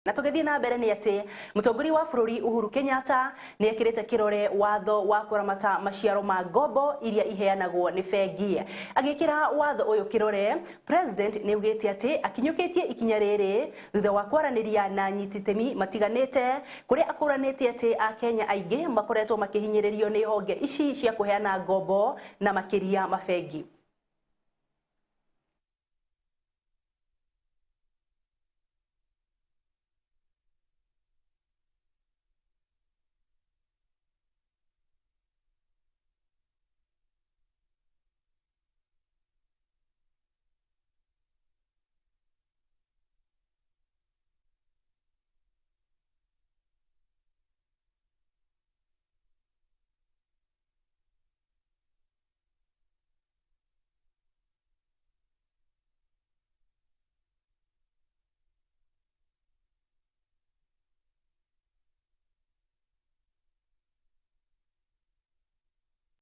Na tũgĩthiĩ na mbere nĩ atĩ mũtongoria wa bũrũri Uhuru Kenyatta nĩ ekĩrĩte kĩrore watho wa kũramata maciaro ma ngombo iria iheanagwo nĩ bengi. Agĩkĩra watho ũyũ kĩrore, President nĩ augĩte atĩ akinyũkĩtie ikinya rĩrĩ thutha wa kwaranĩria na anyiti itemi matiganĩte kũrĩa akũranĩte atĩ Akenya aingĩ makoretwo makĩhinyĩrĩrio nĩ honge ici cia kũheana ngombo na makĩria mabengi.